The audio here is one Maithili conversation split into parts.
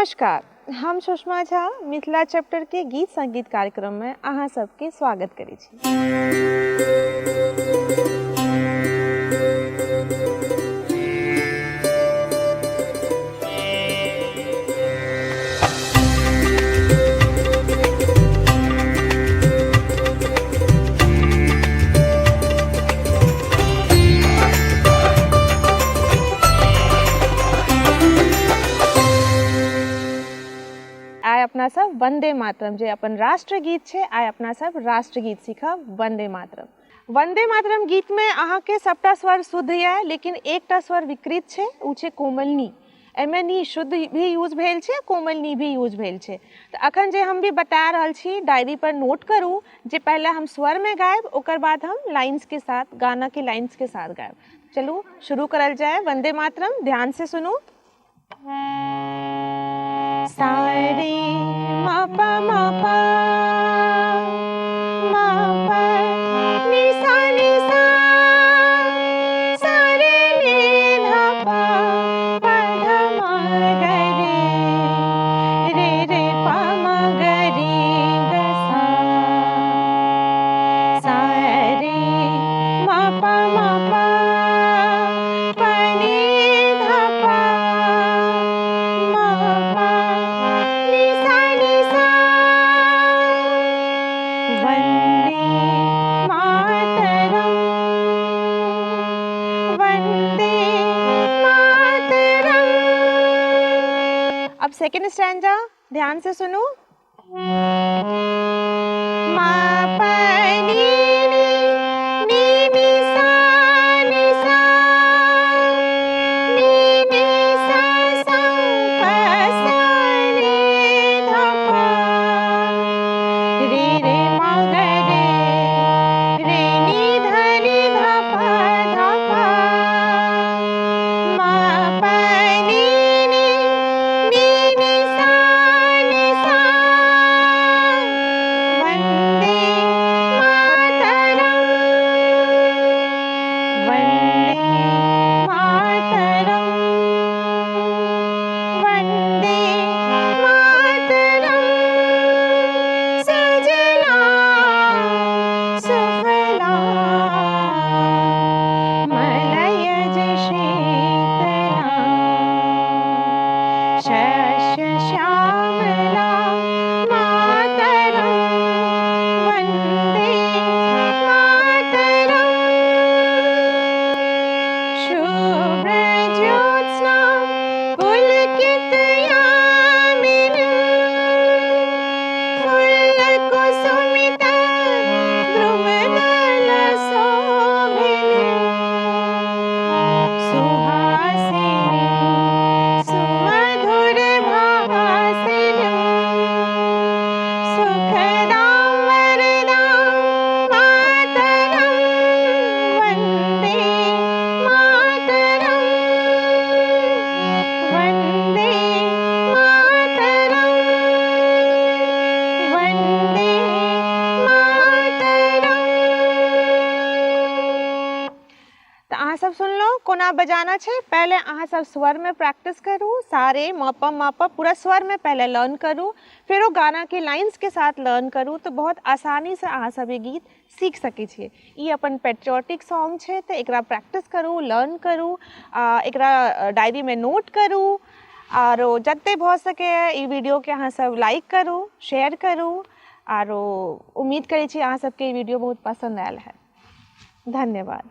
नमस्कार, हम सुषमा झा मिथिला चैप्टर के गीत संगीत कार्यक्रम में अहाँ सबके स्वागत करै छी। आइ अपना सब वंदे मातरम जे अपन राष्ट्रगीत छै, आइ अपना सब राष्ट्रगीत सीखब वंदे मातरम। वंदे मातरम गीत में अहाँके सबटा स्वर शुद्ध यऽ, लेकिन एकटा स्वर विकृत छै, ओ छै कोमलनी। एहिमे नी शुद्ध भी यूज भेल छै, कोमल नी भी यूज भेल छै। तऽ अखन जे हम भी बता रहल छी, डायरी पर नोट करू जे पहले हम स्वर में गायब, ओकर बाद हम लाइन्स के साथ, गाना के लाइन्स के साथ गायब। चलू शुरू करल जाय वंदे मातरम। ध्यान से सुनू। सा रे मा पा मा पा मा पा नी सा नी सा सा रे नी धा पा पा धा मा ग रे रे रे पा मा ग रे ग सा सा रे मा पा मा पा पा नी धा पा मा पा नी सा नी सा वंदे मातरम वंदे मातरम। अब सेकंड स्टैंजा ध्यान से सुनो। मा पा नी नी नी नी सा नी सा नी नी सा सा पा सा रे धा पा रे रे मा ग रे रे नी धा नी धा पा धा पा मा पा नी नी नी नी सा नी सा वंदे मातरम वंदे मातरम वंदे मातरम। सुजला सुफला मलयज शीतला शस्य श्यामला मातरम वंदे मातरम। शुभ्रज्योत्स्ना पुलकित यामिनी फुल्लकुसुमित द्रुमदल शोभिनी सुहासिनी सुमधुर भासिनी सुखदां वरदां मातरम वंदे मातरम वंदे मातरम वंदे मातरम। तऽ अहाँ सब सुनलहुँ कोना बजाना छै। पहले अहाँ सब स्वर में प्रैक्टिस करू, सारे मापा मापा पूरा स्वर में पहले लर्न करू, फिर वो गाना के लाइंस के साथ लर्न करू, तो बहुत आसानी से अहाँ सब ये गीत सीख सकै छियै। ई अपन पेट्रियोटिक सॉन्ग छै, तऽ एकरा प्रैक्टिस करू, लर्न करू, एकरा डायरी में नोट करू, आरो जते भऽ सकै ई वीडियो के अहाँ सब लाइक करू, शेयर करू, आरो उम्मीद करै छी अहाँ सबके ई वीडियो बहुत पसंद आयल है। धन्यवाद।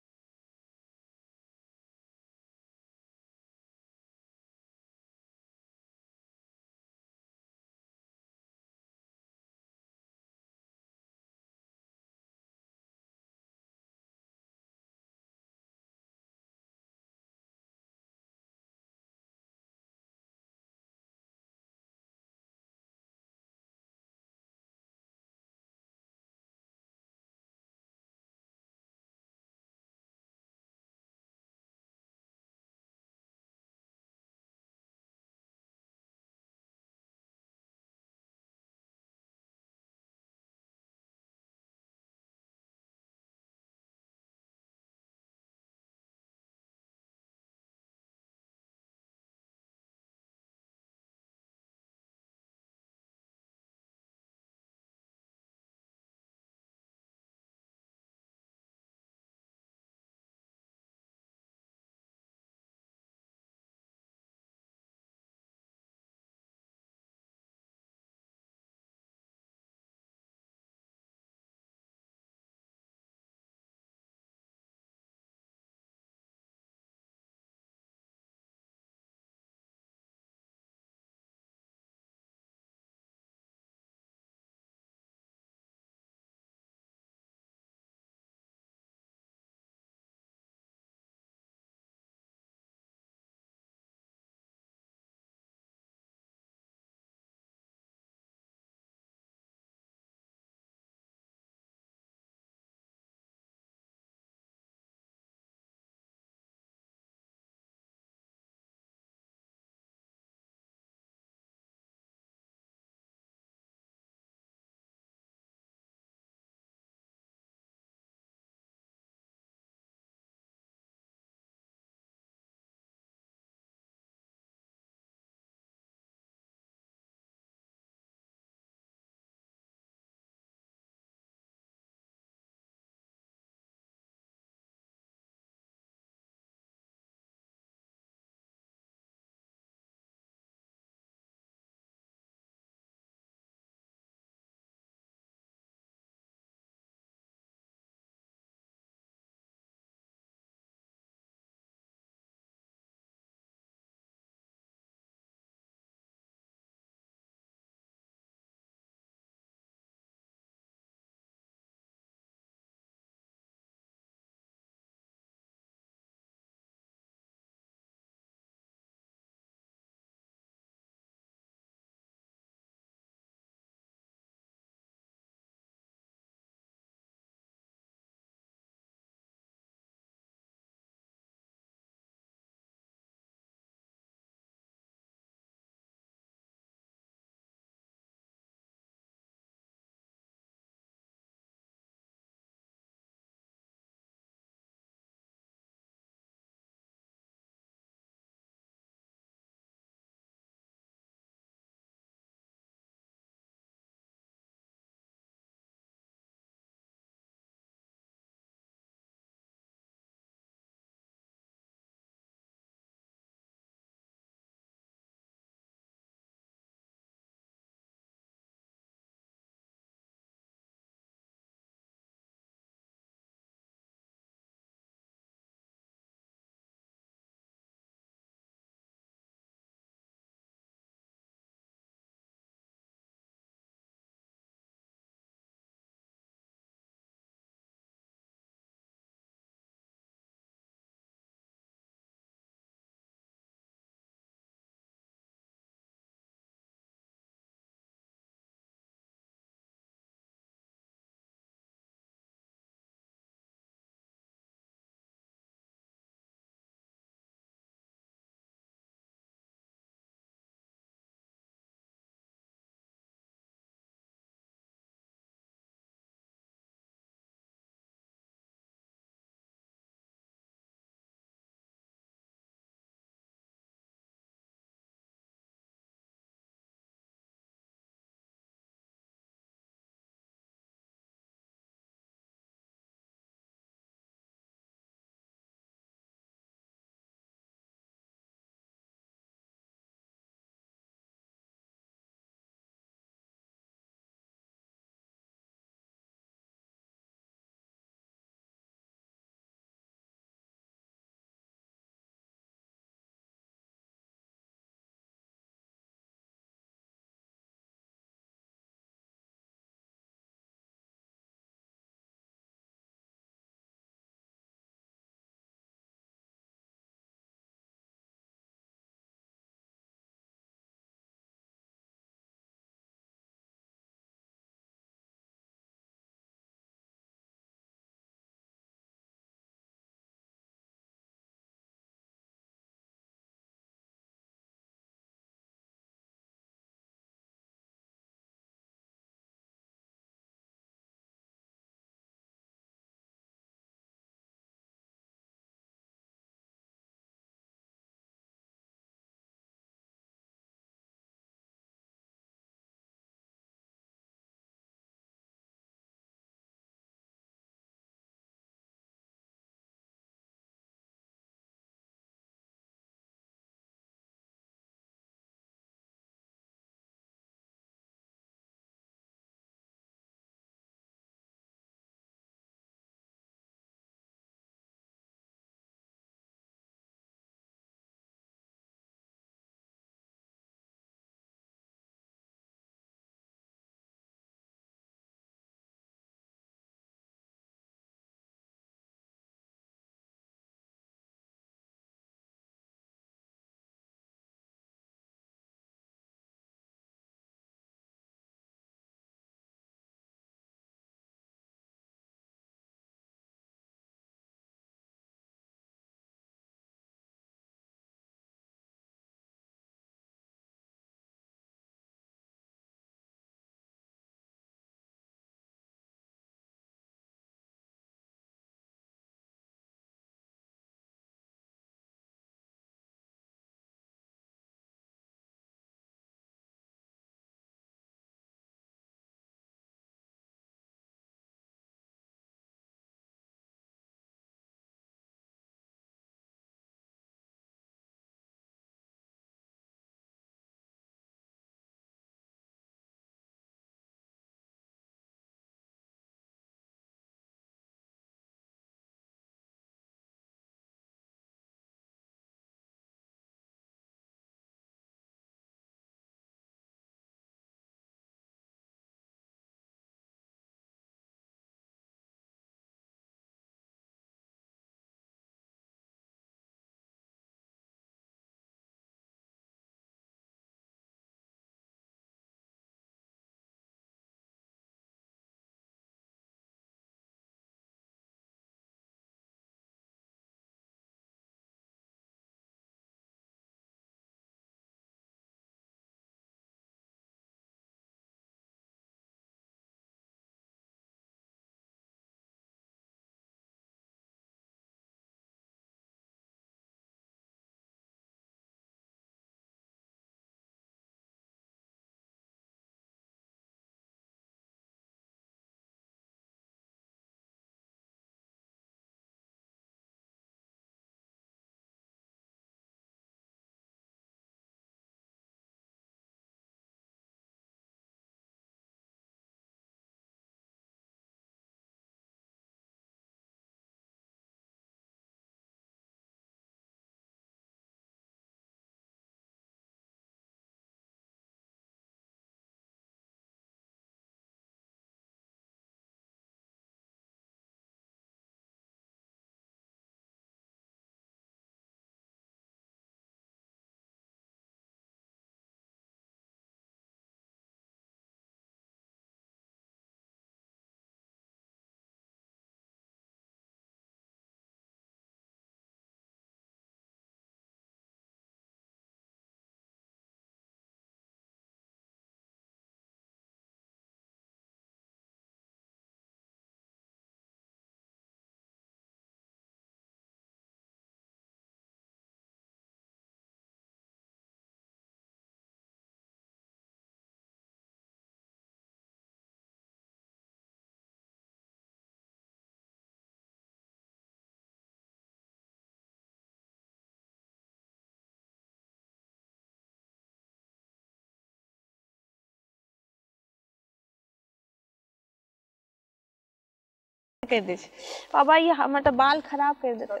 करि दै छै। बाबा, ई हमर तऽ बाल खराब करि देतै।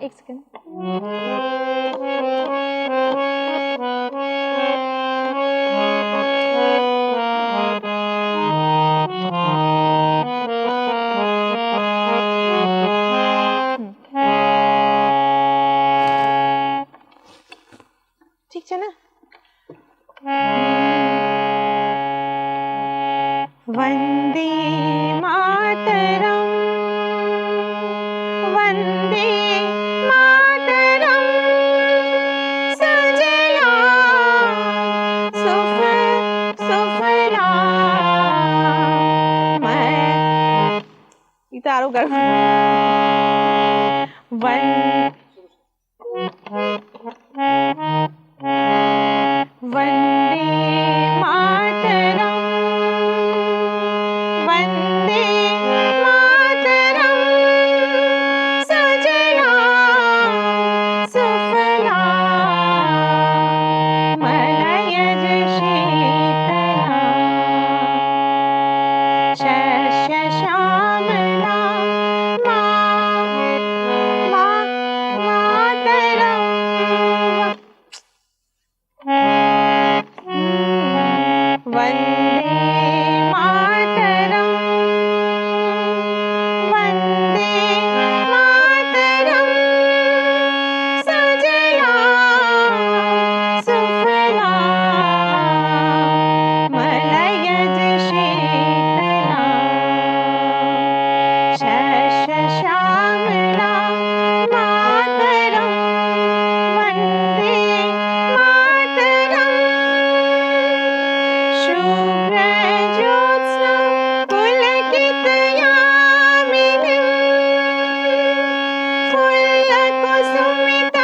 एक सेकेंड। ठीक छै ने? वन्दे मातरम, वन्दे मातरम, सजला सुफ सुफला। मैं ई तऽ आरो गड़बड़। वन वन्दे मातरम, वन्दे मातरम, सजला सुफला मलयज शीतला, शस्य श्यामला मा मा मातरम। वन्दे मातरम, वन्दे मातरम, सजला सुफला मलयज शीतला, शस्य श्यामला मातरम, वन्दे मातरम। शुभ्रज्योत्स्ना पुलकितयामिनीं, फुल्लकुसुमित